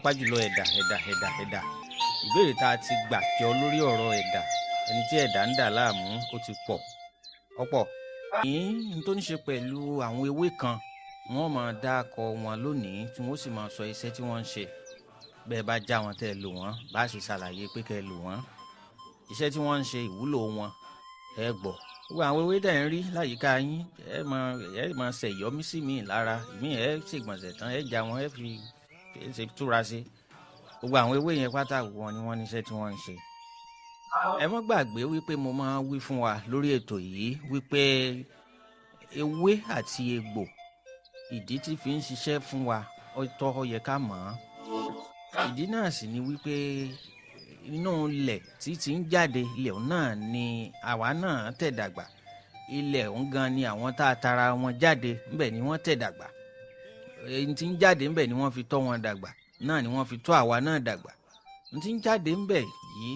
Pàápàá jùlọ ẹ̀dà ẹ̀dà ẹ̀dà ẹ̀dà. Ìbéèrè tá a ti gbà jọ lórí ọ̀rọ̀ ẹ̀dà, ẹni tí ẹ̀dà ń dà láàmú, ó ti pọ̀ ọ̀pọ̀. Ní n tó ní ṣe pẹ̀lú àwọn ewé kan, wọ́n máa dá akọ wọn lónìí tí wọ́n sì máa sọ iṣẹ́ tí wọ́n ń ṣe. Bẹ́ẹ̀ bá já wọn tẹ́ ẹ lò wọ́n, bá ṣe ṣàlàyé pé kẹ́ ẹ lò wọ́n, iṣẹ́ tí wọ́n ń ṣe, ìwúlò wọn, ẹ gbọ́. Gbogbo àwọn ewé tẹ̀ ń rí láyìíká yín, ẹ máa ṣẹ̀yọ́mí sí mi lára ìmí, ẹ ṣègbọ̀nsẹ̀ tán, ẹ já wọn, ẹ fi ṣe túra ṣe. Gbogbo àwọn ewé yẹn pátá wọn ni wọ́n níṣẹ́ tí wọ́n ń ṣe. Ẹ má gbàgbé wípé mo máa ń wí fún wa lórí ètò yìí wípé ewé àti egbò, ìdí tí fi ń ṣiṣẹ́ fún wa, ó tọ́, ó yẹ ká mọ̀ ọ́n. Ìdí náà sì ni wípé inú ilẹ̀ tí ti ń jáde, ilẹ̀ òun náà ni àwa náà tẹ̀ dàgbà. Ilẹ̀ òun gan ni àwọn tá a tara wọn jáde ńbẹ̀ ni wọ́n tẹ̀ dàgbà. Èyí tí ń jáde ńbẹ̀ ni wọ́n fi tọ́ wọn dàgbà, náà ni wọ́n fi tọ́ àwa náà dàgbà. N tí ń jáde ńbẹ̀ yìí,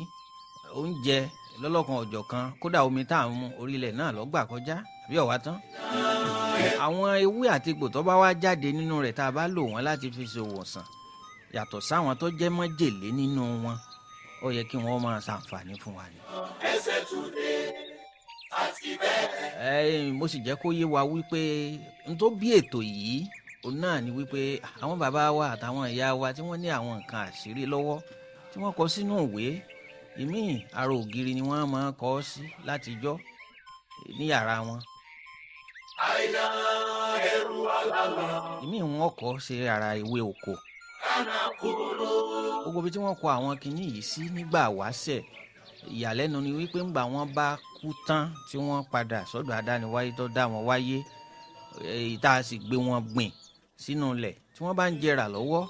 oúnjẹ lọ́lọ́kan ọ̀jọ̀kan, kódà omi tá à ń mu, orí ilẹ̀ náà ló gbà kọjá àbí ọ̀wá tán. Àwọn ewé àti egbò tó bá wá jáde nínú rẹ̀, tá a bá lò wọ́n láti fi ṣòwòsàn, yàtọ̀ sáwọn tó jẹ́ májèlé nínú wọn, ó yẹ kí wọ́n máa ṣàǹfààní fún wa ni. Mo sì jẹ́ kó yé wa wípé n tó bí ètò yìí, òun náà ni wípé àwọn bàbá wa àtàwọn ìyá wa tí wọ́n ní àwọn nǹkan àṣírí lọ́wọ́ tí wọ́n kọ sínú ìwé, ìmíì ara ògiri ni wọ́n máa kọ ọ́ sí látijọ́ ní yàrá wọn. Ìmíì wọn kọ sí ara ewé oko. Gbogbo ibi tí wọ́n kọ àwọn kinní yìí sí nígbà wáṣẹ̀, ìyàlẹ́nu ni wípé ńgbà wọ́n bá kú tán tí wọ́n padà sọ́dọ̀ adániwáyé tó dá wọn wáyé, èyí tá a sì gbé wọn gbìn sínú ilẹ̀ tí wọ́n bá ń jẹrà lọ́wọ́,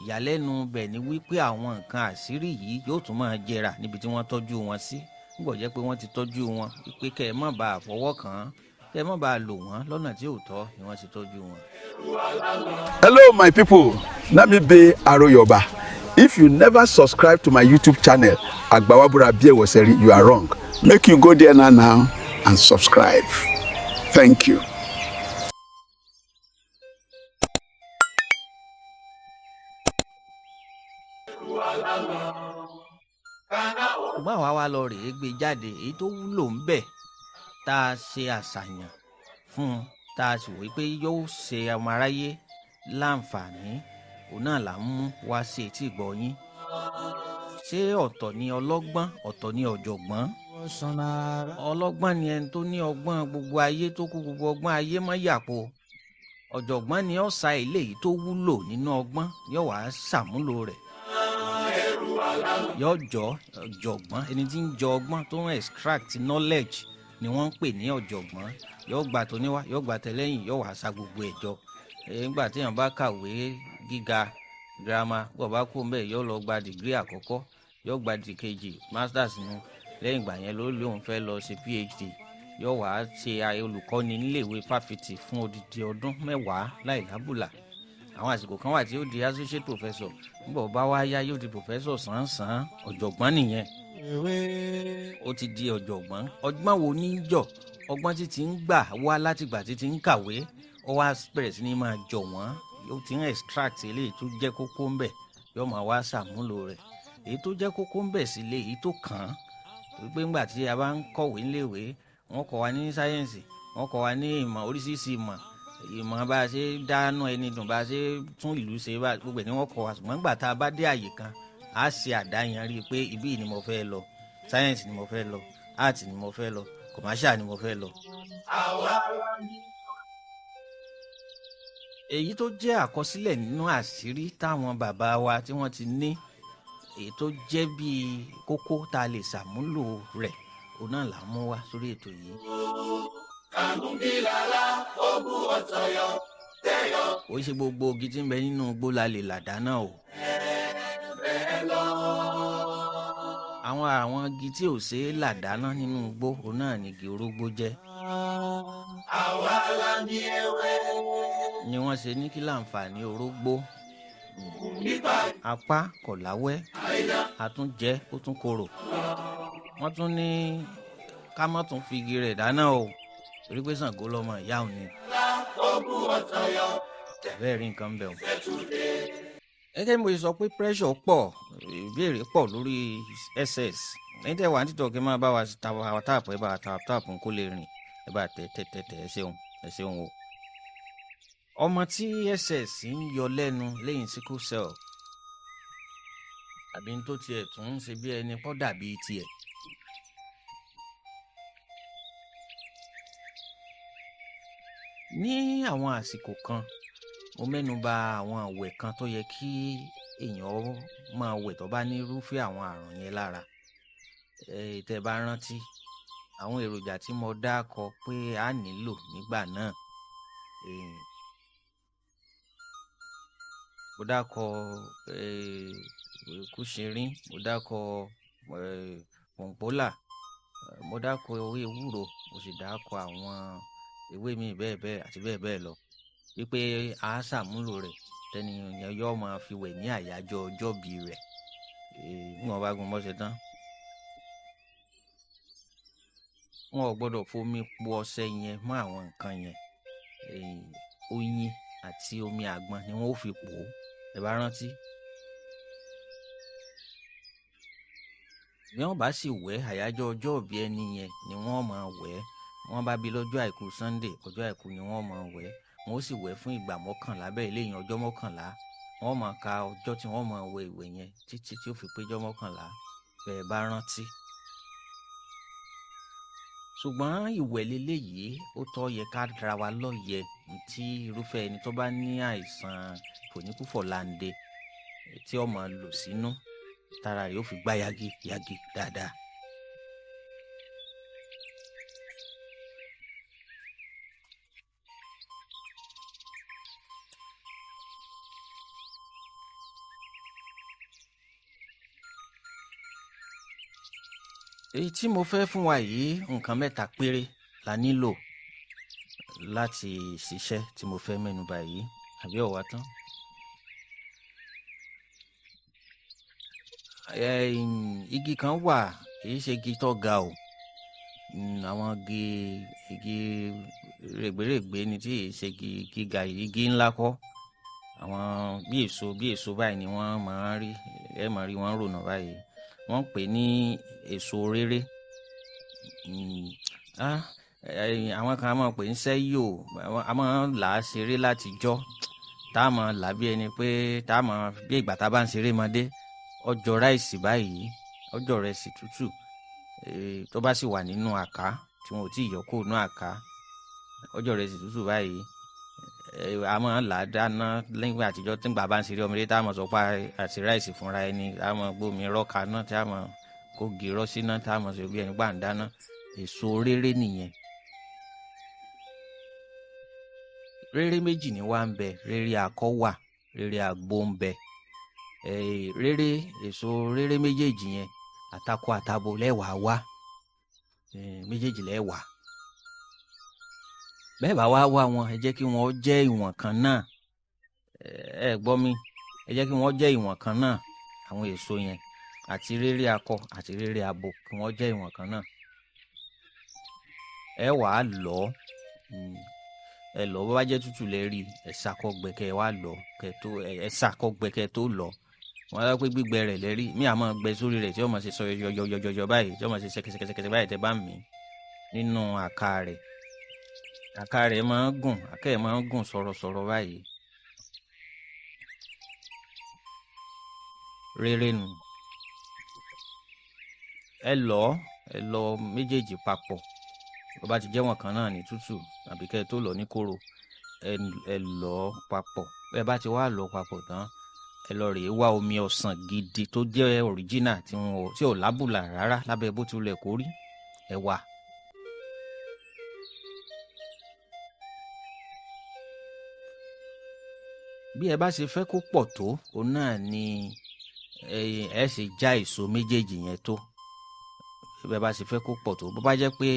ìyàlẹ́nu bẹ̀ ni wípé àwọn nǹkan àṣírí yìí yóò tún máa jẹrà níbi tí wọ́n tọ́jú wọn sí. Nígbà jẹ́ pé wọ́n ti tọ́jú wọn wípé kẹ́ ẹ má bàa fọwọ́ kàn án, kẹ́ ẹ má bàa lò wọ́n lọ́nà tí ò tọ́ ni wọ́n ti tọ́jú wọn. Hello, my people. Na me be Aroyoba. If you never subscribe to my YouTube channel, Agbawabura Biewoseri, you are wrong. Make you go there now, now and subscribe. Thank you. Ṣùgbọ́n àwa wá lọ rèé gbé jáde, èyí tó wúlò ń bẹ̀ tá a ṣe àṣàyàn fún un, tá a sì wí pé yóò ṣe ọmọ aráyé láǹfààní, òun náà là ń mú wá sí etí ìgbọ́ yín. Ṣé ọ̀tọ̀ ni ọlọ́gbọ́n, ọ̀tọ̀ ni ọ̀jọ̀gbọ́n? Ọlọ́gbọ́n ni ẹni tó ní ọgbọ́n gbogbo ayé, tó kó gbogbo ọgbọ́n ayé mọ́ yàpò. Ọ̀jọ̀gbọ́n ni ó sa eléyìí tó wúlò nínú ọgbọ́n, yóò wá ṣàmúlò rẹ̀, yóò jọ ọ̀jọ̀gbọ́n. Ẹni tí ń jọ ọgbọ́n, tó ń extract knowledge, ni wọ́n ń pè ní ọ̀jọ̀gbọ́n. Yóò gbà tó níwá, yóò gbà tẹ́lẹ̀yìn, yóò wá sa gbogbo ẹ̀ jọ. Nígbà téèyàn bá kàwé gíga girama, bó bá kú mbẹ́, yóò lọ gba degree àkọ́kọ́, yóò gba dìkejì, masters nu. Lẹ́yìn ìgbà yẹn ló lóun fẹ́ lọ ṣe PhD, yóò wá ṣe olùkọ́ni níléèwé fáfitì fún odidi ọdún 10 láì lábùlà. Àwọn àsìkò kan wà tí yóò di associate professor. Nígbà bá wá yá, yóò di professor sàn-án. Ọ̀jọ̀gbọ́n nìyẹn, ó ti di ọ̀jọ̀gbọ́n. Ọgbọ́n wo ní jọ? Ọgbọ́n tí ti ń gbà wá látìgbà tí ti ń kàwé, ó wá bẹ̀rẹ̀ sí ní máa jọ wọ́n. Ó ti ń extract eléyìí tó jẹ́ kókó ń bẹ̀, yóò máa wá ṣàmúlò rẹ̀. Èyí tó jẹ́ kókó ń bẹ̀ sí lé èyí tó kàn án, torí pé ńgbà tí a bá ń kọ̀wé níléèwé, wọ́n kọ́ wa ní sáyẹ́ǹsì, wọ́n kọ́ wa ní ìmọ̀, oríṣiríṣi ìmọ̀, ìmọ̀ bá a ṣe dáná ẹni dùn, bá a ṣe tún ìlú ṣe, bá gbogbo ẹ̀ ní wọ́n kọ́ wa. Ṣùgbọ́n nígbà tá a bá dé àyè kan, a ṣe àdáyanrí pé ibí yìí ni mo fẹ́ lọ, sáyẹ́ǹsì ni mo fẹ́ lọ, art ni mo fẹ́ lọ, commercial ni mo fẹ́ lọ. Èyí tó jẹ́ àkọsílẹ̀ nínú àṣírí táwọn bàbá wa tí wọ́n ti ní, èyí tó jẹ́ bíi kókó tá a lè ṣàmúlò rẹ̀, òun náà là ń mú wá sórí ètò yìí. Ó ṣe gbogbo igi tí ń bẹ nínú igbó la lè là dáná o. Àwọn igi tí ò ṣeé là dáná nínú igbó, òun náà ni igi orógbó jẹ́. Ni wọ́n ṣe ní kí láǹfààní orógbó? Apá kò láwẹ́, àtúnjẹ ó tún korò. Wọ́n tún ní ká má tún fi igi rẹ̀ dáná o, torí pé Ṣàngó lọ́mọ ìyá òun ni. Bẹ́ẹ̀ rí nǹkan bẹ̀ o. Gẹ́gẹ́ bí mo ṣe sọ pé pressure pọ̀, ìbéèrè pọ̀ lórí SS. Ẹ̀yin tẹ́ wà ní TikTok, ẹ máa bá wa tap, ẹ bá wa tap tap kó lè rìn, ẹ bá tẹ tẹ tẹ tẹ. Ẹ ṣeun, ẹ ṣeun o. Ọmọ tí SS ń yọ lẹ́nu lẹ́yìn sickle cell, àbí tó tiẹ̀ tún ń ṣe bí ẹni pọ́ dàbí tiẹ̀. Ní àwọn àsìkò kan, mo mẹ́nu bà àwọn àwẹ̀ kan tó yẹ kí èèyàn máa wẹ̀ tó bá ní irúfẹ́ àwọn àrùn yẹn lára. Tẹ́ bá rántí àwọn èròjà tí mo dá kọ pé a nílò nígbà náà, mo dá kọ kúṣerín, mo dá kọ pọ̀npọ́là, mo dá kọ ewé ewúro, mo sì dá kọ àwọn ewé míì bẹ́ẹ̀ bẹ́ẹ̀ àti bẹ́ẹ̀ bẹ́ẹ̀ lọ, wípé a ṣàmúlò rẹ̀ tẹ́ni yẹn yóò máa fi wẹ̀ ní àyájọ́ ọjọ́bí rẹ̀ níwọ̀n bá gun mọ́ṣẹ́ tán. Wọn ò gbọ́dọ̀ fomi po ọṣẹ yẹn mọ́ àwọn nǹkan yẹn. Oyin àti omi àgbọn ni wọ́n ó fi pò ó, ẹ bá rántí. Bí wọ́n bá sì wẹ̀, àyájọ́ ọjọ́bí ẹni yẹn ni wọ́n máa wẹ̀. Wọ́n bá bí lọ́jọ́ àìkú Sunday, ọjọ́ àìkú ni wọ́n máa wẹ̀. Wọ́n ó sì wẹ̀ fún ìgbà 11 bẹ́ẹ̀ lẹ́yìn ọjọ́ 11. Wọ́n máa ka ọjọ́ tí wọ́n máa wẹ̀ ìwẹ̀ yẹn títí tí ó fi péjọ́ 11, bẹ́ẹ̀ bá rántí. Ṣùgbọ́n ìwẹ̀ leléyìí, ó tọ́ yẹ ká ra wa lọ́yẹ tí irúfẹ́ ẹni tó bá ní àìsàn fòníkúfọ̀láǹde tí ó máa lò sínú tára rẹ̀ ó fi gbá yagi yagi dáadáa. Èyí tí mo fẹ́ fún wa yìí, nǹkan mẹ́ta péré la nílò láti ṣiṣẹ́ tí mo fẹ́ mẹ́nuba yìí, àbí ọ̀wá tán. Igi kan wà, kì í ṣe igi tó ga o. Àwọn igi rẹ̀gbẹ̀rẹ̀gbẹ̀ ni tí kì í ṣe igi gíga, igi ńlá kọ́. Àwọn bí èso báyìí ni wọ́n máa ń rí, ẹ máa rí wọ́n rònà báyìí. Wọ́n ń pè ní èso rere. Àwọn kan a máa pè ní sẹ́yò, a máa ń là á ṣeré láti jọ́. Tá a máa là bí ẹni pé tá a máa bí ìgbà tá a bá ń ṣeré mọ́dé. Ọjọ́ ráìsì báyìí, ọjọ́ rẹsì tútù, tó bá sì wà nínú àká tí wọn ò tí ì yọ kó nínú àká, ọjọ́ rẹsì tútù báyìí, a máa là á dáná lẹ́yìn àtijọ́ tí ìgbà bá ń ṣeré ọmọdé, tá a máa sọ pé àti ráìsì fúnra ẹni, tá a máa gbómi rọ́ka náà, tá a máa kó gírọ́ síná, tá a máa ṣe bí ẹni gbà ń dáná. Èso rere nìyẹn. Rere méjì ni wá ń bẹ, rere akọ wà, rere agbo ń bẹ. Rere, èso rere méjèèjì yẹn, àtakọ àtabo lẹ́wàá wá, méjèèjì lẹ́wàá. Bẹ́ẹ̀ bá wá wá wọn, ẹ jẹ́ kí wọ́n jẹ́ ìwọ̀n kan náà. Ẹ gbọ́ mi, ẹ jẹ́ kí wọ́n jẹ́ ìwọ̀n kan náà, àwọn èso yẹn àti rere akọ àti rere abo, kí wọ́n jẹ́ ìwọ̀n kan náà. Ẹ wàá lọ̀ ọ́, ẹ lọ̀ bó bá jẹ́ tútù lẹ rí, ẹ ṣàkọgbẹ kẹ wá lọ̀, kẹ tó ẹ ṣàkọgbẹ kẹ tó lọ̀. Wọ́n á pé gbígbẹ rẹ̀ lẹ rí, mí àmọ́ gbẹ sórí rẹ̀ tí ó máa ṣe sọ yọyọyọyọ báyìí, tí ó máa ṣe ṣẹkẹṣẹkẹṣẹkẹ báyìí tẹ bá mí nínú àká rẹ̀. Àká rẹ̀ máa ń gùn, àká ẹ̀ máa ń gùn sọ̀rọ̀sọ̀rọ̀ báyìí. Rere nù. Ẹ lọ̀, ẹ lọ̀ méjèèjì papọ̀. Bó bá ti jẹ́ wọ̀n kan náà ní tútù àbí kẹ́ ẹ tó lọ̀ ní kóró, ẹ lọ̀ papọ̀. Bẹ́ ẹ bá ti wá lọ̀ papọ̀ tán, ẹ lọ rèé wá omi ọsàn gidi tó jẹ́ original tí wọn ò, tí ò lábùlà rárá lábẹ́ bó ti wulẹ̀ kó rí, ẹ wá. Bí ẹ bá ṣe fẹ́ kó pọ̀ tó, òun náà ni ẹ ṣe já èso méjèèjì yẹn tó. Bí ẹ bá ṣe fẹ́ kó pọ̀ tó, bó bá jẹ́ pé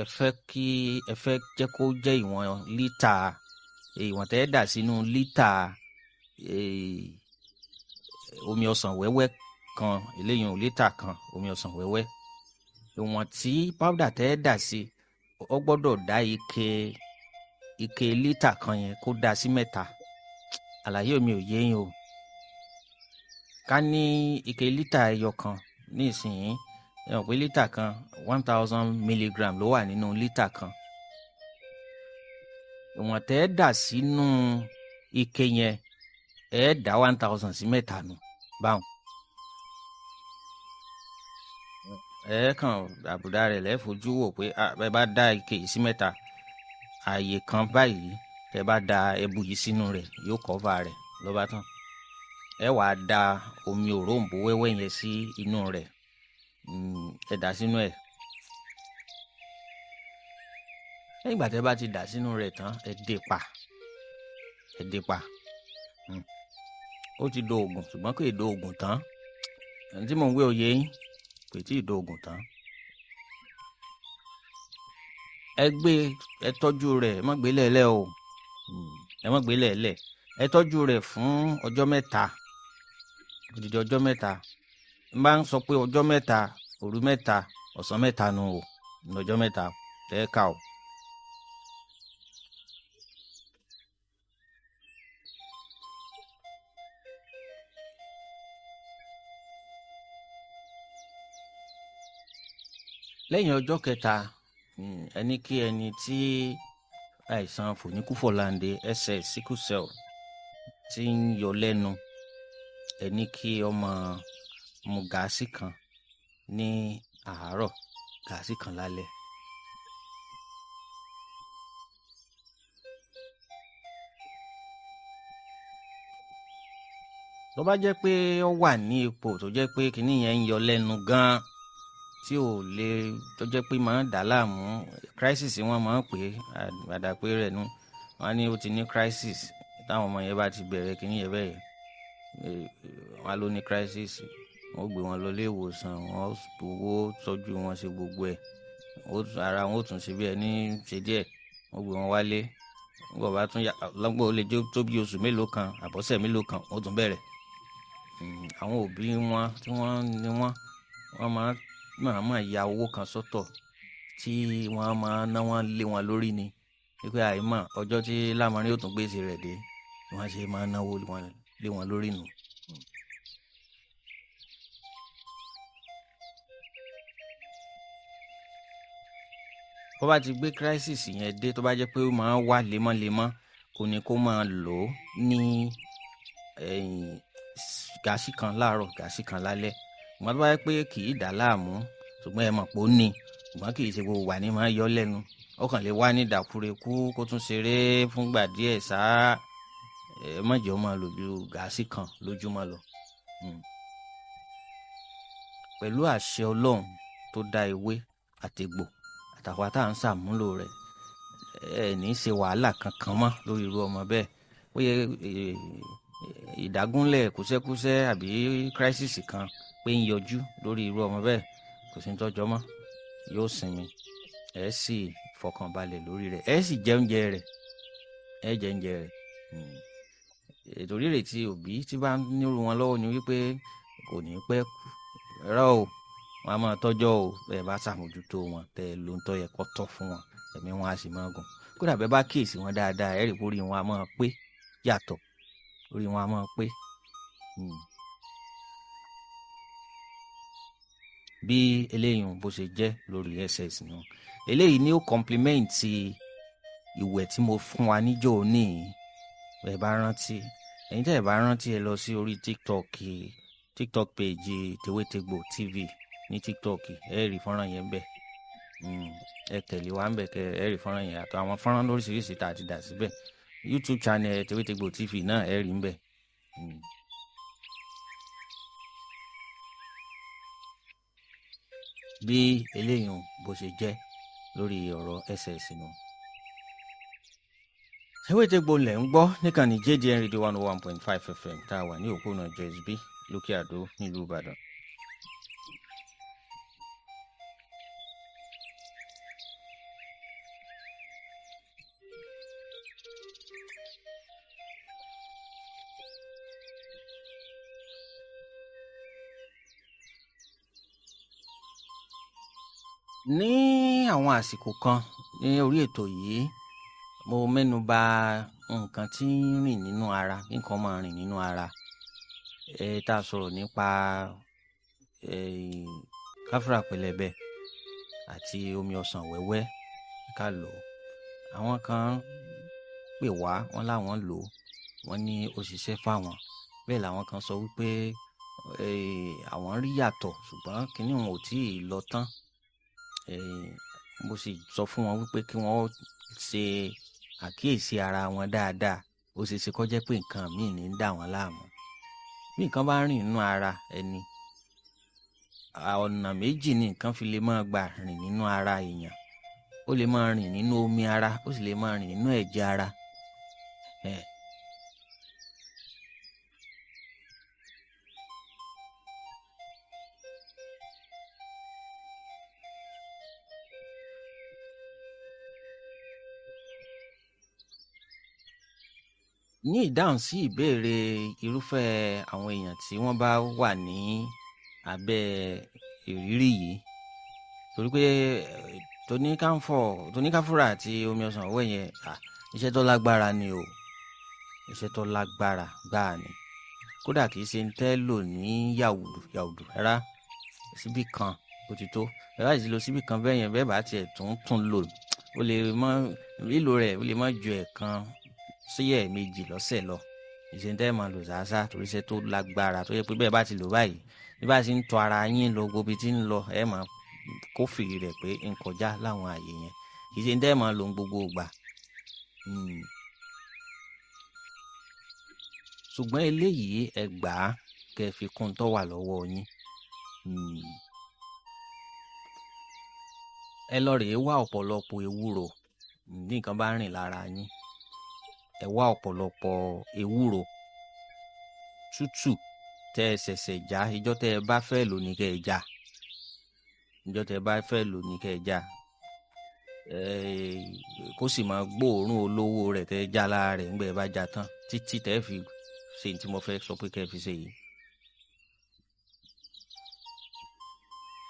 ẹ fẹ́ kí ẹ fẹ́ jẹ́ kó jẹ́ ìwọ̀n lítà, ìwọ̀n tẹ́ ẹ dà sínú lítà, omi ọsàn wẹ́wẹ́ kan, eléyìí ò lítà kan omi ọsàn wẹ́wẹ́. Ìwọ̀n tí powder tẹ́ ẹ dà sí, ó gbọ́dọ̀ dá ike lítà kan yẹn kó dà sí mẹ́ta. Àlàyé mi ò yé yín o. Ká ní ike lítà ẹyọ kan ní ìsinyìí, ẹ mọ̀ pé lítà kan, 1000 milligram ló wà nínú lítà kan. Ìwọ̀n tẹ́ ẹ dà sínú ike yẹn, ẹ dà 1000 sí mẹ́ta nù báwọn. Ẹ kàn àbùdá rẹ̀ lẹ́ẹ̀fojú wò pé bẹ́ẹ̀ bá dá ike yìí sí mẹ́ta, ààyè kan báyìí, tẹ́ bá da ẹbu yìí sínú rẹ̀, yóò cover rẹ̀, ló bá tán. Ẹ wàá da omi òróǹbó wẹ́wẹ́ yẹn sí inú rẹ̀. Ẹ dà sínú ẹ̀. Lẹ́yìn ìgbà tẹ́ bá ti dà sínú rẹ̀ tán, ẹ dè pa, ẹ dè pa. Ó ti do oògùn, ṣùgbọ́n kò ì do oògùn tán. Ẹni tí mò ń wé òye yín, kò tí ì do oògùn tán. Ẹ gbé, ẹ tọ́jú rẹ̀, ẹ má gbé lẹ́lẹ́ o. Ẹ má gbé lẹ́lẹ̀. Ẹ tọ́jú rẹ̀ fún ọjọ́ 3, odidi ọjọ́ 3. N bá ń sọ pé ọjọ́ 3, òru 3, ọ̀sán 3 nu o, ní ọjọ́ 3 tẹ́ ẹ kà o. Lẹ́yìn ọjọ́ kẹta, ẹni kí ẹni tí àìsàn fòníkúfọ̀láǹde SS sickle cell ti ń yọ lẹ́nu, ẹni kí ó máa mu gàásì kan ní àárọ̀, gàásì kan lálẹ́. Tó bá jẹ́ pé ó wà ní ipò tó jẹ́ pé kíní yẹn ń yọ lẹ́nu gan-an, tí ò lè, tó jẹ́ pé máa ń dà láàmú, crisis wọ́n máa ń pè é, àdàpé rẹ̀ nu. Wọ́n á ní ó ti ní crisis. Táwọn ọmọ yẹn bá ti bẹ̀rẹ̀ kíní yẹn bẹ́ẹ̀, wọ́n á ló ní crisis. Wọ́n ó gbé wọn lọ ilé ìwòsàn, wọ́n ó owó tọ́jú wọn ṣe gbogbo ẹ̀. Ara wọn ó tún ṣe bí ẹni ṣe díẹ̀. Wọ́n ó gbé wọn wálé. Nígbà bá tún yá, lọ́gbọ̀n ó lè jẹ́ tó bí oṣù mélòó kan, àbọ̀sẹ̀ mélòó kan, wọ́n ó tún bẹ̀rẹ̀. Àwọn òbí wọn tí wọ́n ní wọ́n, wọ́n máa ń mọ̀ọ́mọ̀ ya owó kan sọ́tọ̀ tí wọ́n máa ná wọ́n lé wọn lórí ni. Wípé àìmọ̀ ọjọ́ tí lámọrin yóò tún gbèsè rẹ̀ dé, wọ́n ṣe máa náwó lé wọn lórí nù. Bó bá ti gbé crisis yẹn dé, tó bá jẹ́ pé ó máa ń wá lemọ́lemọ́, kò ní kó máa lò ó ní ẹ̀yìn gàásì kan láàárọ̀, gàásì kan lálẹ́. Ṣùgbọ́n tó bá jẹ́ pé kì í dà láàmú, ṣùgbọ́n ẹ mọ̀ pé ó ní, ṣùgbọ́n kì í ṣe gbogbo wà ní máa yọ lẹ́nu. Ó kàn lè wá ní ìdàkúrekú kó tún ṣeré fúngbà díẹ̀ sáá. Ẹ má jẹ́ ó máa lò ju gàásì kan lójúmọ́ lọ. Pẹ̀lú àṣẹ Ọlọ́run tó dá ewé àtegbò àtàwa tá à ń ṣàmúlò rẹ̀, ẹ ní ṣe wàhálà kankan mọ́ lórí irú ọmọ bẹ́ẹ̀. Ó yẹ ìdágúnlẹ̀ kúsẹ́kúsẹ́ àbí crisis kan pé ń yọjú lórí irú ọmọ bẹ́ẹ̀, kò sí ní tọ́jọ́ mọ́, yóò sinmi, ẹ sì fọkànbalẹ̀ lórí rẹ̀, ẹ sì jẹ oúnjẹ rẹ̀, ẹ jẹ oúnjẹ rẹ̀. Ètò rírè tí òbí tí bá ń nírú wọn lọ́wọ́ ni wípé kò ní pẹ́ kú. Rárá o, wọn a máa tọ́jọ́ o, bẹ́ẹ̀ bá ṣàmójútó wọn, tẹ́ ẹ ló ń tọ́ yẹ kó tọ́ fún wọn, ẹ̀mí wọn á sì máa gùn. Kódà bẹ́ẹ̀ bá kíyèsí wọn dáadáa, ẹ rí i pé orí wọn a máa pé yàtọ̀, orí wọn a máa pé. Bí eléyìí bó ṣe jẹ́ lórí SS nù. Eléyìí ni ó complement ìwẹ̀ tí mo fún wa níjọ́ òní. Bẹ́ẹ̀ bá rántí, ẹ̀yin tẹ́ ẹ bá rántí, ẹ lọ sí orí TikTok page Tewétegbò TV ní TikTok, ẹ rí fọ́nrán yẹn bẹ́ẹ̀. Ẹ tẹ̀lé wa ńbẹ̀ kẹ́ ẹ rí fọ́nrán yẹn àtàwọn fọ́nrán lóríṣiríṣi tá a ti dà síbẹ̀. YouTube channel Tewétegbò TV náà ẹ rí ńbẹ̀. Bí eléyìí bó ṣe jẹ́ lórí ọ̀rọ̀ SS nù. Tewétegbò lẹ̀ ń gbọ́ níkànnì JDN Radio 101.5 FM tá a wà ní òpópónà Joyce B, Lókè Àdó, nílùú Ìbàdàn. Ní àwọn àsìkò kan ní orí ètò yìí, mo mẹ́nu bà nǹkan tí ń rìn nínú ara, kí nǹkan máa rìn nínú ara. Tá a sọ̀rọ̀ nípa káfúrà pẹlẹbẹ àti omi ọsàn wẹ́wẹ́ ká lò ó. Àwọn kan pè wá, wọ́n láwọn lò ó, wọ́n ní ó ṣiṣẹ́ fáwọn. Bẹ́ẹ̀ làwọn kan sọ wípé àwọn rí yàtọ̀, ṣùgbọ́n kinní wọn ò tí ì lọ tán. Mo sì sọ fún wọn wípé kí wọ́n ṣe àkíyèsí ara wọn dáadáa. Ó ṣeé ṣe kó jẹ́ pé nǹkan míì ní ń dà wọ́n láàmú. Bí nǹkan bá rìn nínú ara ẹni, ọ̀nà méjì ni nǹkan fi lè máa gbà rìn nínú ara èèyàn. Ó lè máa rìn nínú omi ara, ó sì lè máa rìn nínú ẹ̀jẹ̀ ara. Ní ìdáhùn sí ìbéèrè irúfẹ́ àwọn èèyàn tí wọ́n bá wà ní abẹ́ ìrírí yìí, torí pé tóní káfúrà àti omi ọsàn ọwọ́ yẹn, iṣẹ́ tó lágbára ni o, iṣẹ́ tó lágbára gbáà ni. Kódà kìí ṣe ń tẹ́ lò ní yàwùdù yàwùdù rárá, síbí kan ó ti tó. Ẹ bá sì lo síbí kan bẹ́ẹ̀ yẹn, bẹ́ẹ̀ bá tiẹ̀ tún tún lò, ó lè mọ́ lílo rẹ̀, ó lè mọ́ ju ẹ̀ẹ̀kan sí ẹ̀ẹ̀mejì lọ́sẹ̀ lọ. Ìṣe ń tẹ́ máa lò ṣáṣá, torí iṣẹ́ tó lágbára tó yẹ pé bẹ́ẹ̀ bá ti lò báyìí, bí bá ti ń tọ ara yín lọ gbogbo ibi tí ń lọ, ẹ máa kófìrí rẹ̀ pé ń kọjá láwọn àyè yẹn. Ìṣe ń tẹ́ máa lò ń gbogbo ìgbà. Ṣùgbọ́n eléyìí ẹ gbà á kẹ́ fi kún tó wà lọ́wọ́ yín. Ẹ lọ rèé wá ọ̀pọ̀lọpọ̀ ewúro. Bí nǹkan bá rìn lára yín, ẹ wá ọ̀pọ̀lọpọ̀ ewúro tútù tẹ́ ẹ ṣẹ̀ṣẹ̀ já. Ijọ́ tẹ́ ẹ bá fẹ́ lò ní kẹ́ ẹ já. Ijọ́ tẹ́ ẹ bá fẹ́ lò ní kẹ́ ẹ já. Kó sì máa gbóòórùn olówó rẹ̀ tẹ́ ẹ já lára rẹ̀ ńgbẹ́ ẹ bá já tán títí tẹ́ ẹ fi ṣe ní tí mo fẹ́ sọ pé kẹ́ ẹ fi ṣe yìí.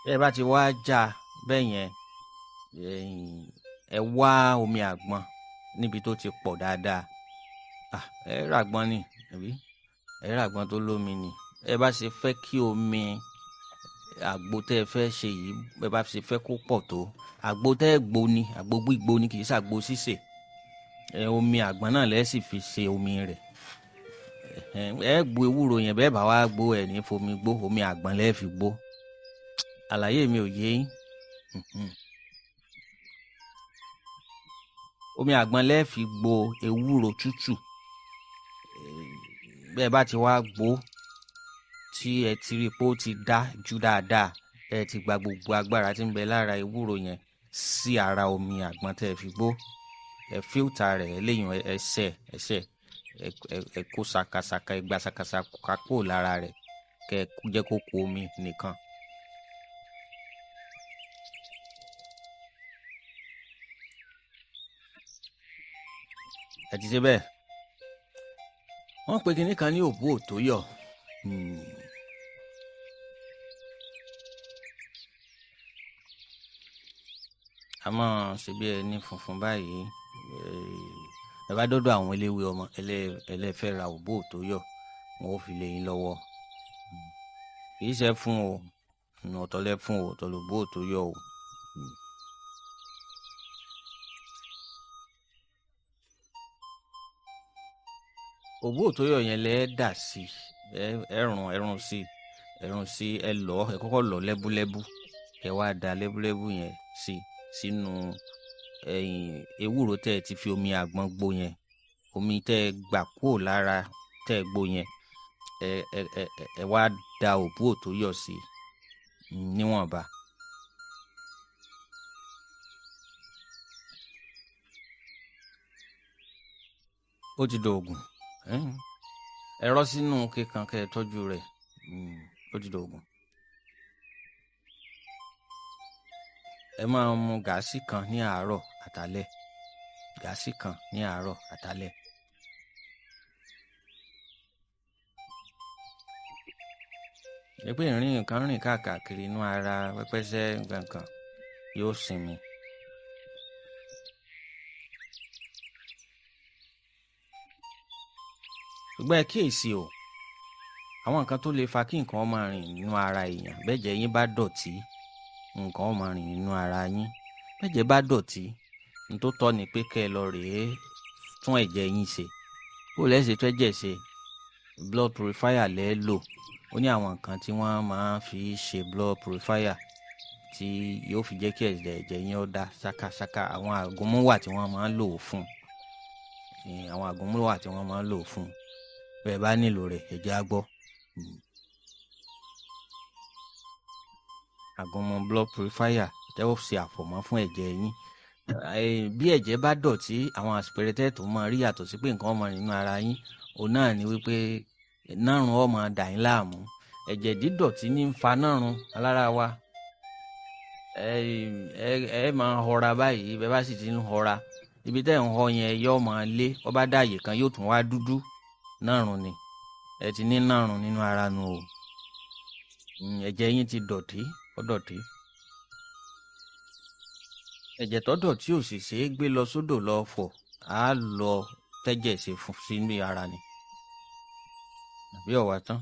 Bẹ́ẹ̀ bá ti wá já bẹ́ẹ̀ yẹn, ẹ wá omi àgbọn níbi tó ti pọ̀ dáadáa. Ẹ rà àgbọn ni, àbí? Ẹ rà àgbọn tó lómi ni. Ẹ bá ṣe fẹ́ kí omi àgbo tẹ́ ẹ fẹ́ ṣe yìí, ẹ bá ṣe fẹ́ kó pọ̀ tó, àgbo tẹ́ ẹ gbo ni, àgbo gbígbó ni, kì í ṣàgbo sísè. Omi àgbọn náà lẹ́ sì fi ṣe omi rẹ̀. Ẹ gbo ewúro yẹn, bẹ́ẹ̀ bá wá gbo ẹ̀ ní fomi gbó, omi àgbọn lẹ́ fi gbó. Àlàyé mi ò yé yín. Omi àgbọn lẹ́ fi gbo ewúro tútù. Bẹ́ẹ̀ bá ti wá gbó tí ẹ ti rí pé ó ti dá ju dáadáa, ẹ ti gba gbogbo agbára tí ń bẹ lára ewúro yẹn sí ara omi àgbọn tẹ́ ẹ fi gbó. Ẹ fíltà rẹ̀, ẹ léyìn ẹsẹ̀ ẹsẹ̀, ẹ kó sakasaka, ẹ gba sakasaka kúrò lára rẹ̀, kẹ́ ẹ jẹ́ kó ku omi nìkan. Ẹ ti ṣe bẹ́ẹ̀. Wọ́n pe kinní kan ní òbú òtóyọ̀. A máa ṣe bí ẹni funfun báyìí. Ẹ bá dọ́dọ̀ àwọn eléwé ọmọ ẹlẹ́fẹ́ ra òbú òtóyọ̀, wọn ó fi lé yín lọ́wọ́. Kì í ṣe fún o, ọ̀tọ̀ lẹ fún o, ọ̀tọ̀ lòbú òtóyọ̀ o. Òbú òtóyọ̀ yẹn lẹ dà sí, ẹrùn sí, ẹrùn sí, ẹ lọ, ẹ kọ́kọ́ lọ lẹ́búlẹ́bú, kẹ wá da lẹ́búlẹ́bú yẹn sí sínú ẹ̀yìn ewúro tẹ́ ẹ ti fi omi àgbọn gbó yẹn, omi tẹ́ ẹ gbà kúrò lára tẹ́ ẹ gbó yẹn, ẹ wá da òbú òtóyọ̀ sí níwọ̀nba. Ó ti dògùn. Ẹ rọ́ sínú kíkan kẹ́ ẹ tọ́jú rẹ̀. Ó ti dògùn. Ẹ máa mu gàásì kan ní àárọ̀ àtàlẹ́. Gàásì kan ní àárọ̀ àtàlẹ́. Ẹ pé ìrìn nǹkan rìn káàkiri inú ara pẹpẹsẹ nǹkan yóò sinmi. Ṣùgbọ́n ẹ kíyèsí o, Àwọn nǹkan tó lè fa kí nǹkan ó máa rìn nínú ara èèyàn, bẹ́jẹ̀ yín bá dọ̀tí, nǹkan ó máa rìn nínú ara yín. Bẹ́jẹ̀ bá dọ̀tí, ní tó tọ́ ni pé kẹ́ ẹ lọ rèé tún ẹ̀jẹ̀ yín ṣe. Bó lẹ́ ṣe tún ẹ̀jẹ̀ ṣe, blood purifier lẹ́ lò. Ó ní àwọn nǹkan tí wọ́n máa ń fi ṣe blood purifier tí yóò fi jẹ́ kí ẹ̀jẹ̀ yín ó dá ṣákáṣáká. Àwọn àgúnmu wà tí wọ́n máa ń lò fún. Àwọn àgúnmu wà tí wọ́n máa ń lò fún. Bẹ́ẹ̀ bá nílò rẹ̀, ẹ jẹ́ á gbọ́. Àgúnmu blood purifier tẹ́ ó ṣe àfọ̀mọ́ fún ẹ̀jẹ̀ yín. Bí ẹ̀jẹ̀ bá dọ̀tí, àwọn àpẹẹrẹ tẹ́ tó máa rí yàtọ̀ sí pé nǹkan ó máa rìn nínú ara yín, òun náà ni wípé nárùn ó máa dà yín láàmú. Ẹ̀jẹ̀ dídọ̀tí ní ń fa nárùn alára wa. Ẹ máa họra báyìí, bẹ́ẹ̀ bá sì ti ń họra, ibi tẹ́ ń họ yẹn yóò máa lé, ó bá dá àyè kan yóò tún wá dúdú. Nárùn ni. Ẹ ti ní nárùn nínú ara nu o. Ẹ̀jẹ̀ yín ti dọ̀tí, ó dọ̀tí. Ẹ̀jẹ̀ tó dọ̀tí ò sì ṣe é gbé lọ sódò lọ fọ̀, á lọ tẹ́jẹ̀ ṣe fún sínú ara ni. Àbí ó wá tán?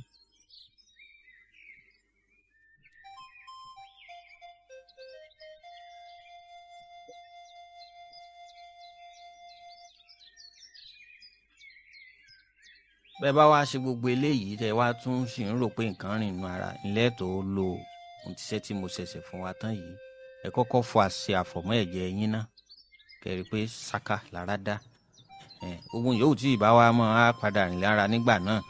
Bẹ́ẹ̀ bá wá ṣe gbogbo eléyìí tẹ́ wá tún sì ń rò pé nǹkan rìn nínú ara, ńlẹ́ tó lo ohun tíṣẹ́ tí mo ṣẹ̀ṣẹ̀ fún wa tán yìí. Ẹ kọ́kọ́ fọ àṣẹ àfọ̀mọ́ ẹ̀jẹ̀ yín ná, kẹ́ rí pé ṣáká lára dá. Ogun yòówù tí ìbá wa máa padà rìn lára nígbà náà,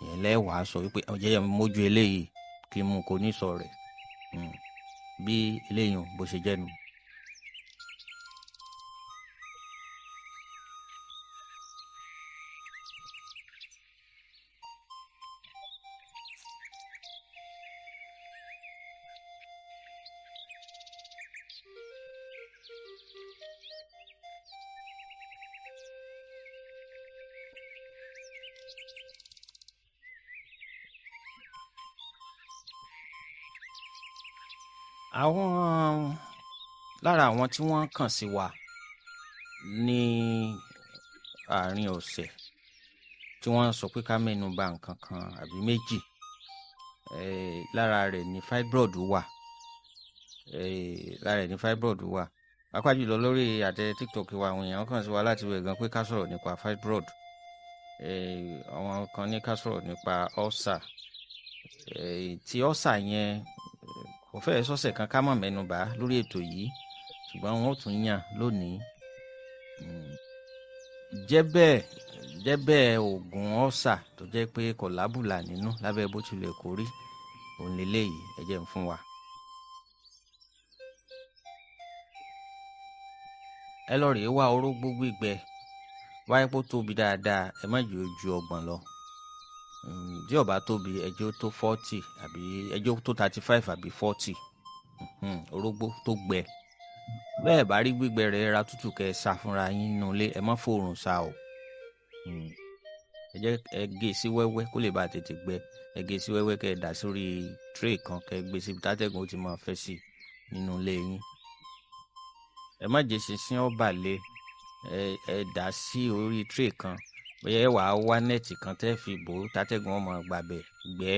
ìyẹn lẹ́ wàá sọ wípé ọ̀jẹ̀ yẹn mójú eléyìí kí n mú kó ní sọ rẹ̀. Bí eléyìí bó ṣe jẹ́ nu. Àwọn lára àwọn tí wọ́n kàn sí wa ní àárín ọ̀sẹ̀ tí wọ́n sọ pé ká mẹ́nu bà nǹkan kan àbí méjì, lára rẹ̀ ni fibroid wà. Lára rẹ̀ ni fibroid wà. Pàápàá jùlọ lórí àtẹ TikTok wa, àwọn èèyàn kàn sí wa láti wẹ̀ gan pé ká sọ̀rọ̀ nípa fibroid. Àwọn kan ní ká sọ̀rọ̀ nípa ulcer. Tí ulcer yẹn kò fẹ́ sọ́sẹ̀ kan ká mọ̀ mẹ́nu bà lórí ètò yìí, ṣùgbọ́n wọ́n ó tún yàn lónìí. Jẹ́ bẹ́ẹ̀ oògùn ulcer tó jẹ́ pé kò lábùlà nínú lábẹ́ bó tilẹ̀ kó rí, òun leléyìí ẹ jẹ́ ń fún wa. Ẹ lọ rèé wá orógbó gbígbẹ, wáyé pé ó tóbi dáadáa, ẹ má jẹ́ ó ju 30 lọ. Tí ó bá tóbi, ẹ jẹ́ ó tó 40 àbí ẹ jẹ́ ó tó 35 àbí 40. Orógbó tó gbẹ. Bẹ́ẹ̀ bá rí gbígbẹ rẹ̀, ra tútù kẹ́ ẹ sá fúnra yín nínú ilé, ẹ má fòòrùn sá o. Ẹ jẹ́ ẹ gé sí wẹ́wẹ́ kó lè bá tètè gbẹ. Ẹ gé sí wẹ́wẹ́ kẹ́ ẹ dà sórí tray kan, kẹ́ ẹ gbé síbi tátẹ́gùn ó ti máa fẹ́ sí nínú ilé yín. Ẹ má jẹ́ ṣinṣin ó bà lé, ẹ dà sí orí tray kan. Bóyá ẹ wàá wá nẹ́ẹ̀tì kan tẹ́ fi bò ó, tátẹ́gùn ó máa gbàbẹ̀ gbẹ.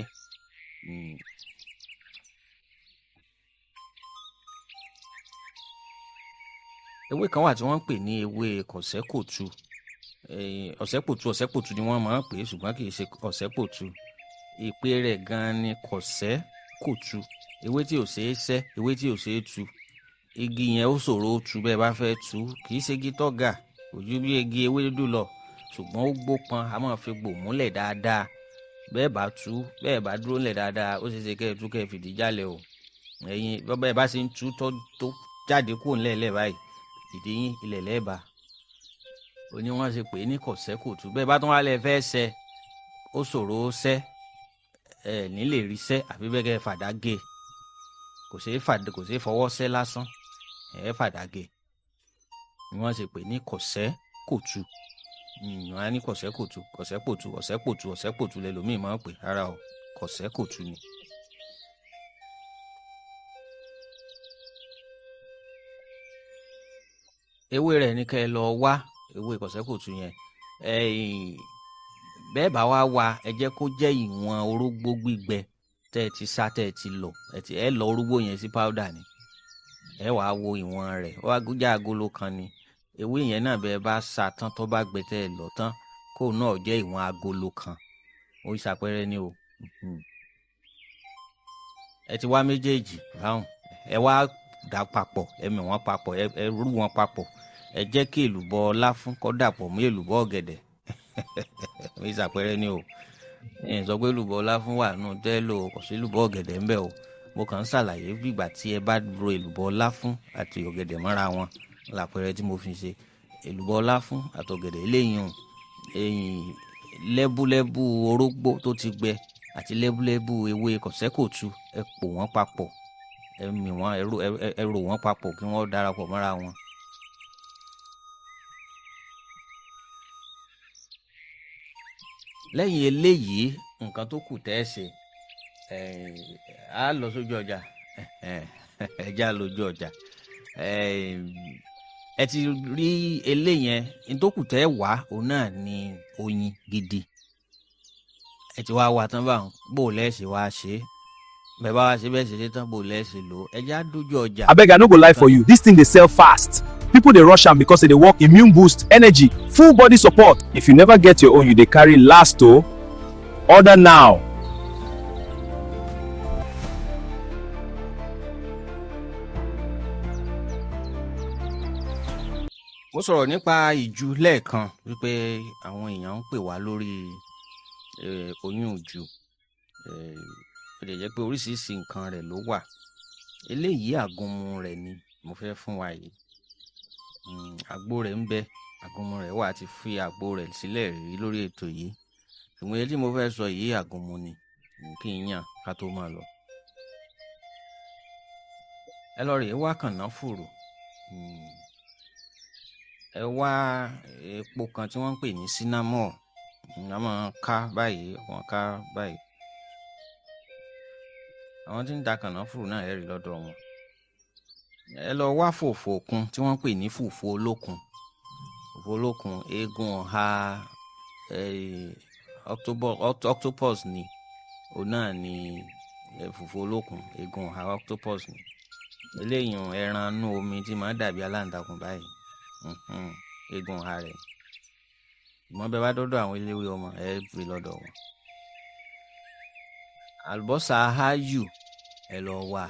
Ewé kan wà tí wọ́n ń pè ní ewé kọ̀sẹ́kòtu. Ọ̀sẹ́pòtu, ọ̀sẹ́pòtu ni wọ́n máa ń pè é, ṣùgbọ́n kì í ṣe ọ̀sẹ́pòtu. Ìpè rẹ̀ gan-an ni kọ̀sẹ́kòtu. Ewé tí ò ṣe é sẹ́, ewé tí ò ṣe é tu. Igi yẹn ó ṣòro ó tu bẹ́ẹ̀ bá fẹ́ tu. Kì í ṣe igi tó ga, kò ju bí igi ewé dúdú lọ, ṣùgbọ́n ó gbópọn, a máa fi gbò múlẹ̀ dáadáa. Bẹ́ẹ̀ bá tu, bẹ́ẹ̀ bá dúró ńlẹ̀ dáadáa, ó ṣe é ṣe kẹ́ ẹ tú kẹ́ ẹ fìdí jálẹ̀ o. Ẹ̀yin bẹ́ẹ̀ bá ṣe ń tu tó jáde kúrò ńlẹ̀ lẹ̀ báyìí, ìdí yín ilẹ̀ lẹ́ẹ̀bà. Ó ní wọ́n ṣe pè é ní kọ̀sẹ́kòtu. Bẹ́ẹ̀ bá tún wá lẹ fẹ́ sẹ́, ó ṣòro ó sẹ́, ẹ ní lè rí sẹ́ àbí bẹ́ẹ̀ kẹ́ ẹ fàdá gé. Kò ṣeé fàdá, kò ṣeé fọwọ́ sẹ́ lásán, ẹ fàdá gé. Ni wọ́n ṣe pè é ní kọ̀sẹ́kòtu. Wọ́n á ní kọ̀sẹ́kòtu, kọ̀sẹ́pòtu, ọ̀sẹ́pòtu, ọ̀sẹ́pòtu lẹlòmíì máa ń pè, rárá o, kọ̀sẹ́kòtu ni. Ewé rẹ̀ ní kẹ́ ẹ lọ wá, ewé kọ̀sẹ́kòtu yẹn. Bẹ́ẹ̀ bá wá wa, ẹ jẹ́ kó jẹ́ ìwọ̀n orógbó gbígbẹ tẹ́ ẹ ti sá, tẹ́ ẹ ti lọ, ẹ ti ẹ lọ orógbó yẹn sí powder ni. Ẹ wàá wo ìwọ̀n rẹ̀, ó wá jẹ́ agolo kan ni. Ewé yẹn náà, bẹ́ẹ̀ bá sá tán, tó bá gbẹ, tẹ́ ẹ lọ tán, kó náà jẹ́ ìwọ̀n agolo kan. Ó ṣàpẹẹrẹ ni o. Ẹ ti wá méjèèjì báwọn, ẹ wá dà papọ̀, ẹ mì wọ́n papọ̀, ẹ rú wọn papọ̀. Ẹ jẹ́ kí èlùbọ́ láfún kó dàpọ̀ mọ́ èlùbọ́ ọ̀gẹ̀dẹ̀. Ó ṣàpẹẹrẹ ni o. Ẹ sọ pé èlùbọ́ láfún wà nù tẹ́lò, kò sí èlùbọ́ ọ̀gẹ̀dẹ̀ ńbẹ̀ o. Mo kàn ń ṣàlàyé bígbà tí ẹ bá ro èlùbọ́ láfún àti ọ̀gẹ̀dẹ̀ mọ́ra wọn lápẹẹrẹ tí mo fi ṣe èlùbọ́ láfún àti ọ̀gẹ̀dẹ̀. Eléyìí ẹ̀yìn lẹ́búlẹ́bú orógbó tó ti gbẹ àti lẹ́búlẹ́bú ewé kọ̀sẹ́kòtù, ẹ pò wọ́n papọ̀, ẹ mì wọ́n, ẹ rò wọ́n papọ̀ kí wọ́n darapọ̀ mọ́ra wọn. Lẹ́yìn eléyìí, nǹkan tó kù tẹ́ ẹ ṣe, á lọ sójú ọjà. Ẹ já lójú ọjà. Ẹ ti rí eléyẹn. Ní tó kù tẹ́ ẹ wá, òun náà ni oyin gidi. Ẹ ti wá wá tán báwọn, bó lẹ́sẹ̀ wá ṣe é, bẹ́ẹ̀ bá wá ṣe bẹ́ẹ̀ ṣe ṣe tán, bó lẹ́sẹ̀ lò ó, ẹ já dójú ọjà. Abeg, I no go lie for you, this thing dey sell fast. People dey rush am because e dey work immune boost, energy, full body support. If you never get your own, you dey carry last o. Order now. Mo sọ̀rọ̀ nípa ìju lẹ́ẹ̀kan, wípé àwọn èèyàn ń pè wá lórí oyún ìju. Ó lè jẹ́ pé oríṣiríṣi nǹkan rẹ̀ ló wà. Eléyìí, àgúnmu rẹ̀ ni mo fẹ́ fún wa yìí. Àgbo rẹ̀ ń bẹ, àgúnmu rẹ̀ wà, ti fi àgbo rẹ̀ sílẹ̀ rí lórí ètò yìí. Ṣùgbọ́n èyí tí mo fẹ́ sọ yìí, àgúnmu ni kí n yàn ká tó máa lọ. Ẹ lọ rèé wá kànáfùrù. Ẹ wá epo kan tí wọ́n ń pè ní cinnamon. Wọ́n máa ká báyìí, wọ́n ká báyìí. Àwọn tí ń ta kànáfùrù náà, ẹ rí lọ́dọ̀ wọn. Ẹ lọ wá fòfò òkun tí wọ́n ń pè ní fùfú olókun. Fùfú olókun, eegun ọ̀há octopus ni òun náà ni fùfú olókun. Eegun ọ̀há octopus ni eléyìí, ẹran inú omi tí máa ń dàbí aláǹtakùn báyìí. Eegun ọ̀há rẹ̀. Ìmọ̀ bẹ́ẹ̀ bá dọ́dọ̀ àwọn eléwé ọmọ, ẹ rí lọ́dọ̀ wọn. Àlùbọ́sà áyù, ẹ lọ wá.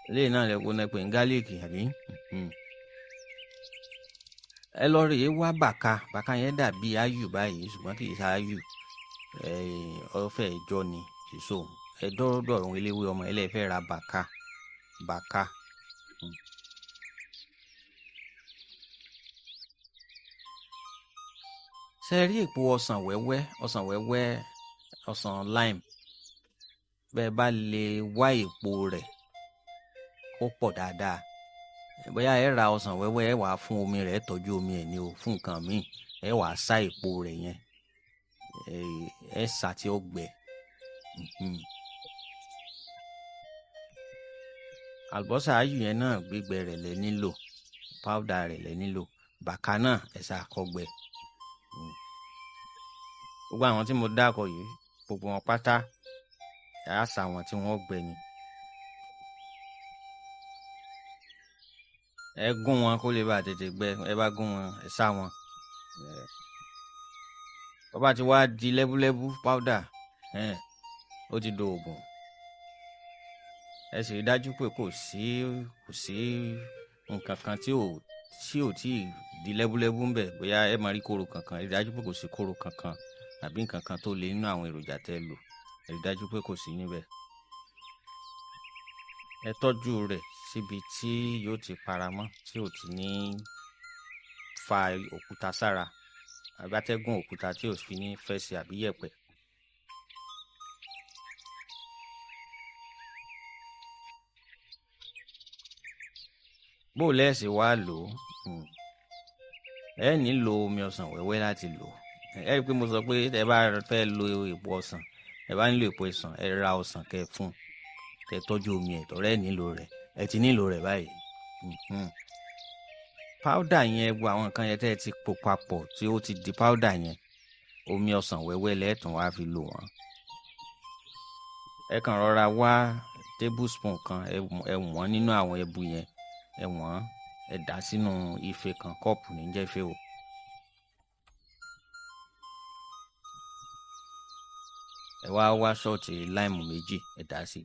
Eléyìí náà lè kó pé ní garlic àbí. Ẹ lọ rèé wá bàkà. Bàkà yẹn dàbí áyù báyìí, ṣùgbọ́n kì í ṣe áyù, ọfẹ ìjọ ni kì í sóhun. Ẹ dọ́dọ̀ àwọn eléwé ọmọ, ẹ lè fẹ́ ra bàkà bàkà. Ṣe rí èpo ọsàn wẹ́wẹ́, ọsàn wẹ́wẹ́, ọsàn lime, bẹ́ẹ̀ bá lè wá èpo rẹ̀ kó pọ̀ dáadáa, bóyá ẹ ra ọsàn wẹ́wẹ́, ẹ wàá fún omi rẹ̀, ẹ tọ́jú omi ẹ̀ ní o fún nǹkan míì, ẹ wàá sá èpo rẹ̀ yẹn, ẹ sá tí ó gbẹ. Àlùbọ́sà áyù yẹn náà, gbígbẹ rẹ̀ lẹ nílò, powder rẹ̀ lẹ nílò. Bàkà náà, ẹ sá kó gbẹ. Gbogbo àwọn tí mo dákọ yìí, gbogbo wọn pátá, ẹ á sá wọn tí wọ́n gbẹ ni. Ẹ gún wọn kó lè bá tètè gbẹ. Ẹ bá gún wọn, ẹ sá wọn. Bó bá ti wá di lẹ́búlẹ́bú powder, ó ti do oògùn. Ẹ sì rí dájú pé kò sí nǹkan kan tí ò tí ì di lẹ́búlẹ́bú ń bẹ̀, bóyá ẹ máa rí kóró kankan. Ẹ rí dájú pé kò sí kóró kankan tàbí nǹkan kan tó le nínú àwọn èròjà tẹ́ lò. Ẹ rí dájú pé kò sí níbẹ̀. Ẹ tọ́jú rẹ̀ síbi tí yóò ti paramọ́, tí ò ti ní fa òkúta sára àbí atẹ́gùn òkúta tí ò fi ní fẹ́ sí àbí yẹ̀pẹ̀. Bó lẹ́ẹ̀sì wá lò ó, ẹ nílò omi ọsàn wẹ́wẹ́ láti lò ó. Ẹ rí i pé mo sọ pé ẹ bá fẹ́ lo èpo ọsàn, ẹ bá nílò èpo ọsàn, ẹ ra ọsàn kẹ́ fún, kẹ́ tọ́jú omi ẹ̀ tọ́rẹ́ ẹ nílò rẹ̀. Ẹ ti nílò rẹ̀ báyìí. Powder yẹn, gbogbo àwọn nǹkan yẹn tẹ́ ẹ ti pò papọ̀ tí ó ti di powder yẹn, omi ọsàn wẹ́wẹ́ lẹ́ẹ̀tún wá fi lò wọ́n. Ẹ kàn rọra wá tablespoon kan, ẹ wọ́n nínú àwọn ẹbu yẹn, ẹ wọ́n, ẹ dà sínú ife kan, kọ́ọ̀pù ní jẹ́ ife o. Ẹ wá wá shot lime 2, ẹ dà sí.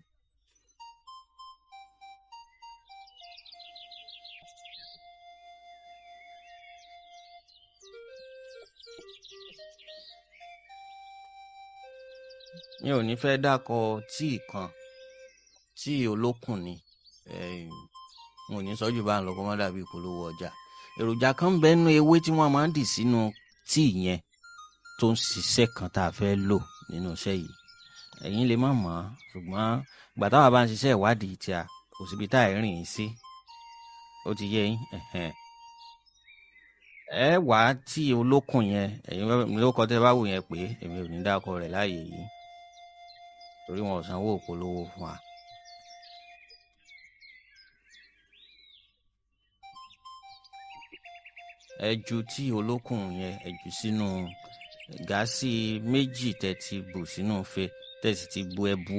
Mi ò ní fẹ́ dákọ tíì kan, tíì olókùn ni, n ò ní sọ jù bá ń lọ kó má dàbí ìpolówó ọjà. Èròjà kan ń bẹ nínú ewé tí wọ́n máa ń dì sínú tíì yẹn tó ń ṣiṣẹ́ kan tá a fẹ́ lò nínú iṣẹ́ yìí. Ẹ̀yin lè má mọ̀ ọ́n, ṣùgbọ́n ìgbà táwa bá ń ṣiṣẹ́ ìwádìí tí a kò síbi tá ẹ̀ rìn sí, ó ti yé yín. Ẹ wá tíì olókùn yẹn, ẹ̀yin ló kọ́ tẹ́ bá wù yẹn pé èmi ò ní dákọ rẹ̀ láàyè yìí torí wọn ò sanwó ìpolówó fún wa. Ẹ ju tíì olókùn yẹn, ẹ jù sínú gáàsì 2 tẹ́ ti bù sínú ife, tẹ́ sì ti bu ẹbu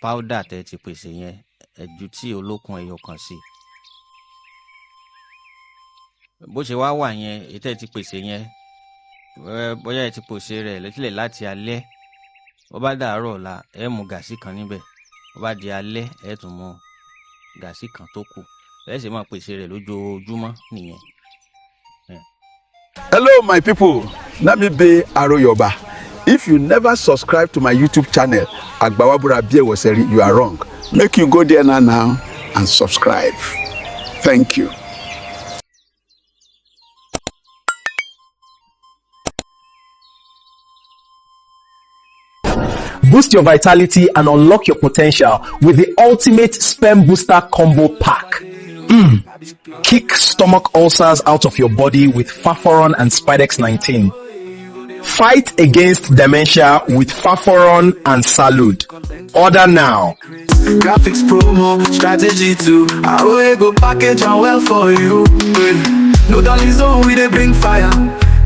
powder tẹ́ ti pèsè yẹn, ẹ ju tíì olókùn ẹyọ kan sí. Bó ṣe wá wà yẹn, èyí tẹ́ ti pèsè yẹn, bóyá ẹ ti pèsè rẹ̀ lẹ́tílẹ̀ láti alẹ́, bó bá dàárọ̀ ọ̀la, ẹ mú gàsí kan níbẹ̀. Bó bá di alẹ́, ẹ tún mú gàsí kan tó kù. Ẹ sì máa pèsè rẹ̀ lójoojúmọ́ nìyẹn. Hello, my people. Na me be Aroyoba. If you never subscribe to my YouTube channel, Agbawabura Biewoseri, you are wrong. Make you go there now and subscribe. Thank you. Boost your vitality and unlock your potential with the ultimate sperm booster combo pack. Kick stomach ulcers out of your body with Faforon and Spidex 19. Fight against dementia with Faforon and Salud. Order now. Graphics promo, strategy too. Aroye go package and well for you. No dolly zone, we dey bring fire.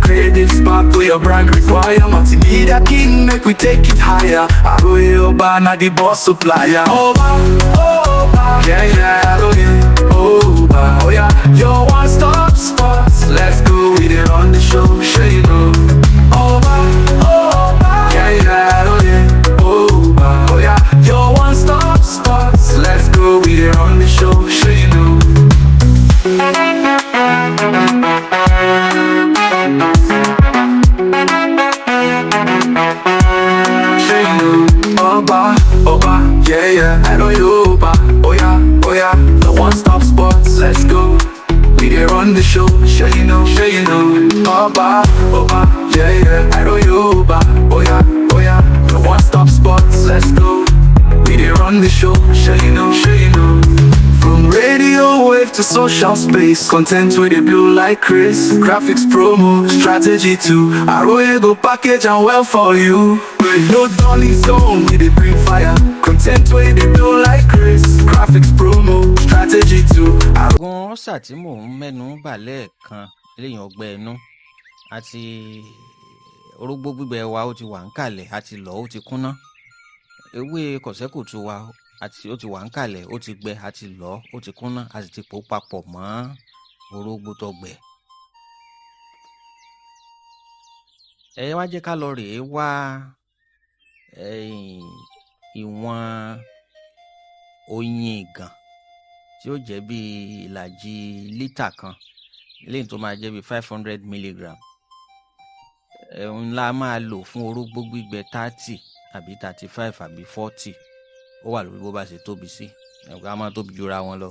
Creative spark to your brand require. Multimedia king, make we take it higher. Aroye Oba, na the boss supplier. Oba, Oba, yeah, yeah, Aroye Oba, oh yeah. Your one-stop spots. Let's go, we dey run the show, sure you know. Oba, Oba, yeah, yeah, Aroye Oba, oh yeah. Your one-stop spots. Let's go, we dey run the show, sure you know. Sure you know. Oba, Oba, yeah, yeah, Aroye Oba, oh yeah, oh yeah. The one-stop spots, let's go. We dey run the show, sure you know, sure you know. Oba, Oba, yeah, yeah, Aroye Oba, oh yeah, oh yeah. The one-stop spots, let's go. We dey run the show, sure you know, sure you know. From radio wave to social space, content with the blue like Chris. Graphics promo, strategy too. Aroye go package and well for you. No dolly zone, we dey bring fire. Content with the blue like Chris. Graphics promo, strategy too. Oògùn ọ́sà tí mò ń mẹ́nu bà lẹ́ẹ̀kan, eléyìí ọgbẹ́ inú àti orógbó gbígbẹ wa, ó ti wà ń kàlẹ̀, àti lọ̀, ó ti kúnná. Ewé kọ̀sẹ́kùtù wa àti ó ti wà ń kàlẹ̀, ó ti gbẹ, àti lọ̀, ó ti kúnná, a sì ti pò papọ̀ mọ́ orógbó tó gbẹ. Ẹ wá jẹ́ ká lọ rèé wá ìwọ̀n oyin ìgàn tí ó jẹ́ bí ìlàjì lítà kan, eléyìí tó máa jẹ́ bí 500 milligram. Ẹ̀hún la máa lò fún orógbó gbígbẹ 30 àbí 35 àbí 40. Ó wà lórí bó bá ṣe tóbi sí, ẹ̀ka máa tóbi jura wọn lọ.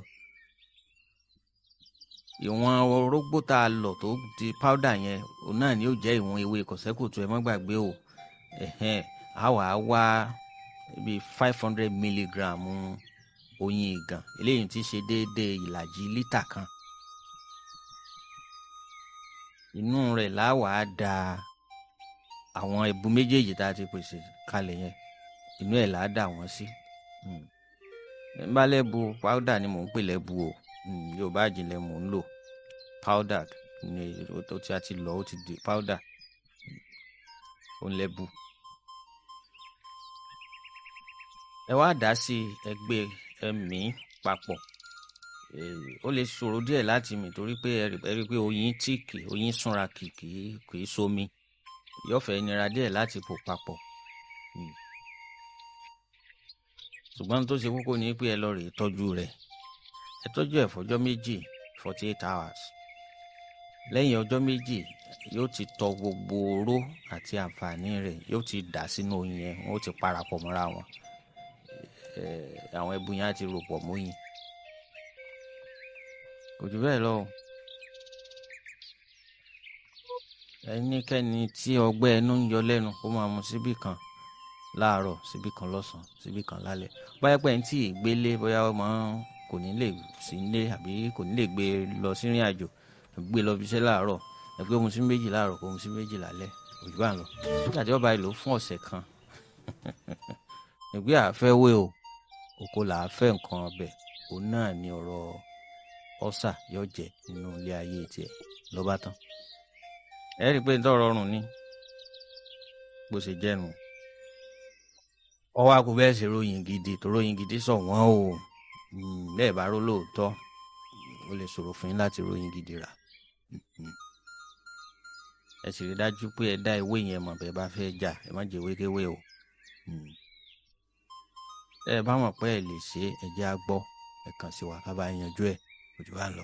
Ìwọ̀n orógbó tá a lọ̀ tó di powder yẹn, òun náà ni ó jẹ́ ìwọ̀n ewé kọ̀sẹ́kùtù, ẹ má gbàgbé o. Ẹ̀hẹ́n, a wà á wá bíi 500 milligram oyin ìgàn, eléyìí tí ṣe déédéé ìlàjì lítà kan. Inú rẹ̀ la wà á da àwọn ẹbu méjèèjì tá a ti pèsè kalẹ̀ yẹn, inú ẹ̀ là á dà wọ́n sí. N bá lẹ́bu powder ni mò ń pè lẹ́bu o. Yorùbá ìjìnlẹ̀ mò ń lò. Powdered ni ó ti, a ti lọ, ó ti di powder, òun lẹ́bu. Ẹ wá dà á sí, ẹ gbé, ẹ mì í papọ̀. Ó lè ṣòro díẹ̀ láti mì torí pé ẹ rí pé oyin tíìkì, oyin súnra, kì í somi, yóò fẹ́ nira díẹ̀ láti pò papọ̀. Ṣùgbọ́n tó ṣe kókó ni pé ẹ lọ rèé tọ́jú rẹ̀. Ẹ tọ́jú ẹ̀ fọjọ́ 2, 48 hours. Lẹ́yìn ọjọ́ 2, yóò ti tọ gbogbo oró àti àǹfààní rẹ̀, yóò ti dà sínú oyin yẹn, wọ́n ó ti parapọ̀ mọ́ra wọn. Àwọn ẹbu yẹn á ti rò pọ̀ móyin. Kò jù bẹ́ẹ̀ lọ o. Ẹnikẹ́ni tí ọgbẹ́ ẹnu ń yọ lẹ́nu, kó máa mu síbí kan láàárọ̀, síbí kan lọ́sàn-án, síbí kan lálẹ́. Bóyá pé ẹni tí ìgbélé, bóyá ọmọ kò ní lè sí ilé àbí kò ní lè gbé lọ sírìn àjò, gbé lọ ibiṣẹ́ láàárọ̀, ẹ gbé mu sí 2 láàárọ̀, kó mu sí 2 lálẹ́. Kò jù bá ń lọ. Nígbà tí ó bá lò fún ọ̀sẹ̀ kan, ìgbé àfẹ́wé o, oko là á fẹ́ nǹkan ọbẹ̀, òun náà ni ọ̀rọ̀ ọ́sà yóò jẹ́ nínú ilé ayé tiẹ̀ ló bá tán. Ẹ rí i pé nítorí ọrùn ni bó ṣe jẹ́nu. Ọwọ́ àkó bẹ́ẹ̀ ṣe ròyìn gidi, tó ròyìn gidi sọ wọ́n o. Bẹ́ẹ̀ bá ró lóòótọ́, ó lè ṣòro fún yín láti ròyìn gidi rà. Ẹ sì rí dájú pé ẹ dá ewé yẹn mọ̀ bẹ́ẹ̀ bá fẹ́ jà, ẹ má jẹ ewékéwé o. Ẹ bá mọ̀ pé ẹ lè ṣe, ẹ jẹ́ á gbọ́, ẹ kàn sí wa ká bá yanjú ẹ̀, ojú wa ń lọ.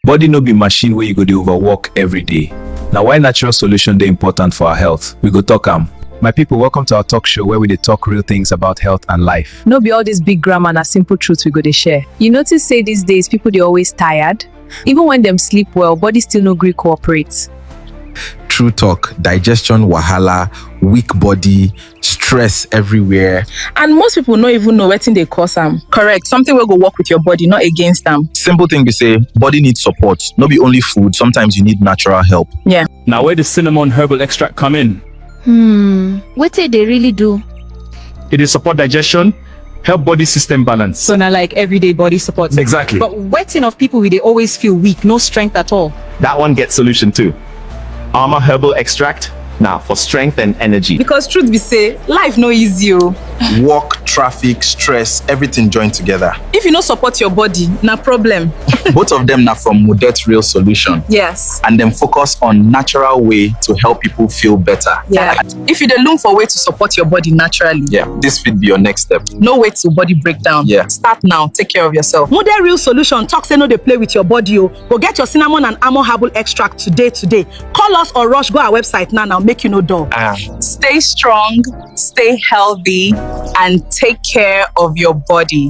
Body no be machine wey you go dey overwork every day. Na why natural solution dey important for our health. We go talk am. My people, welcome to our talk show where we dey talk real things about health and life. No be all this big grammar na simple truth we go dey share. You notice say these days people dey always tired? Even when dem sleep well, body still no gree cooperate. True talk, digestion wahala, weak body, stress everywhere. And most people no even know wetin dey cause am. Correct, something wey go work with your body, not against am. Simple thing be say, body needs support. No be only food, sometimes you need natural help. Now where the cinnamon herbal extract come in? Wetin dey really do? It is support digestion, help body system balance. So now like everyday body support. Exactly. But wetting of people, we they always feel weak, no strength at all. That one gets solution too. Armor herbal extract, now for strength and energy. Because truth be say, life no easy o. Work, traffic, stress, everything joined together. If you no support your body, na problem. Both of them now from Mudet Real Solution. Yes. And then focus on natural way to help people feel better. Yeah. If you dey look for way to support your body naturally, Yeah, this would be your next step. no wait till body breakdown. Yeah. Start now. Take care of yourself. Model Real Solution talk say no dey play with your body o. Go get your cinnamon and almond herbal extract today today. Call us or rush go our website now now, make you no dull. Stay strong, stay healthy, and take care of your body.